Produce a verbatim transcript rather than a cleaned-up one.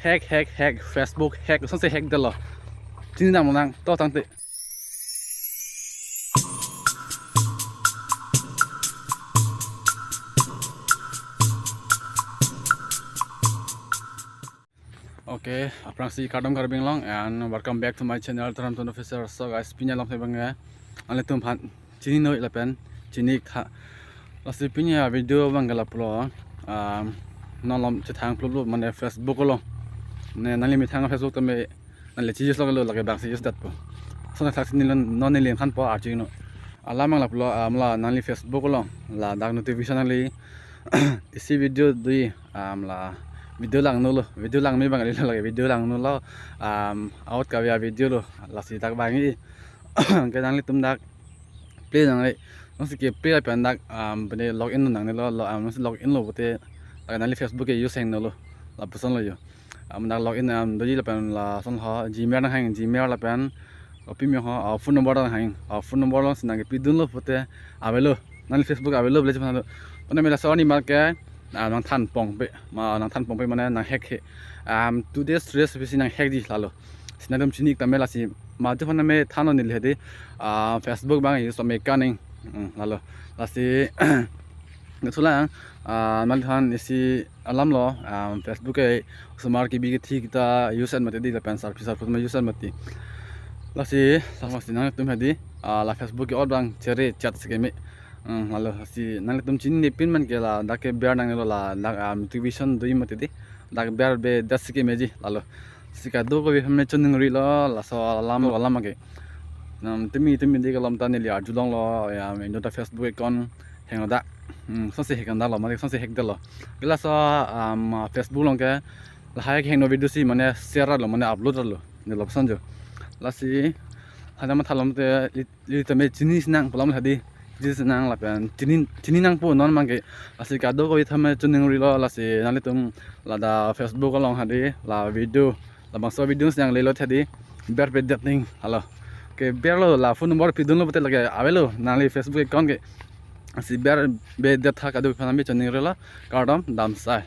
Hack, hack, hack, Facebook hack, sose hack detlo. Chinidamnang, to tangte. Okay, aphrangsi kardom Karbi Anglong and welcome back to my channel, Taram Tun Officer. So guys, pini along abang ya, nanglitum aphan chinino lapen chini tha. Lasi pini avideo abang ke lapulo, um, non malom chethang phlup phlup mane Facebook along. Mane nangli methang Facebook tame nangli chi-use lo, lake bangsi use detpo. So na thaksi neli non neli thanpo arjuno. Alam abang lapulo, um, la nangli Facebook along la dak notification nangli isi video do, um, la video langno lo, video langme abang kali lo, lake video langno lo, um, out kave avideo lo, lasi dak vangji. Ke nanglitum dak play nangre, nonsi ke play lapen dak, um, pine login nangnelo, lo, um, nonsi login lo pute dak nangli Facebook ke use hangno lo, lapuson lo jo. Um, dak login, um, doji lapen lason ho Gmail nanghang, Gmail lapen kopi me ho, uh, phone number nanghang, uh, phone number alongsi nangkepidunlo pute avelo, nangli Facebook avelo village mana lo. Pone mela soni marke, uh, nangthan pongpe, ma nangthan pongpe mane nang hack he. Um, two days, three days bisi nang hackji lalo. Si nangtum chini tame lasi madu aphan me thanlo neli hedi, uh, Facebook abang use me kaning, hmm, lalo. Lasi ngethulang, ah, mali than isi alam lo, ah, Facebook ke osomar kebi kethi kita use an mati di lapen sarpi sarpo ma use an mati. Lasi, lasi nangtum hedi, ah, la Facebook ke out abang chere chat si keme. Hmm, lalo si nangtum chinine pin man ke la dak ke ber nangnelo, la dak, ah, notification do mati di. Dak ber bedet si kemeji lalo. Si kadokave aphan me choningrilo, laso alam lo alam ke. Nam tumi tumi di kalom ta neli arjulonglo, ya, indo ta Facebook account hanglo dak. Hmm, sose hack an detlo, mane sose hack detlo. Ke laso, um, Facebook along ke lahai ke hangno video si mane share lo, mane upload lo, neli lapuson jo. Lasi, hana mathalom te, li, li tame chini sinang pu alam hedi. Chini sinang lapen chini, chini nangpo non abang ke. Lasi kadokave aphan me choningrilo, lasi nanglitum ladak Facebook along hedi, la video, labangso video sinang lelo hedi, ber bedet ning, halo. Ke berlo, la phone number pidunlo pute lake avelo, nangli Facebook account ke. Si ber bedet tha, kadokave aphan me choningrilo, kardom, damsai.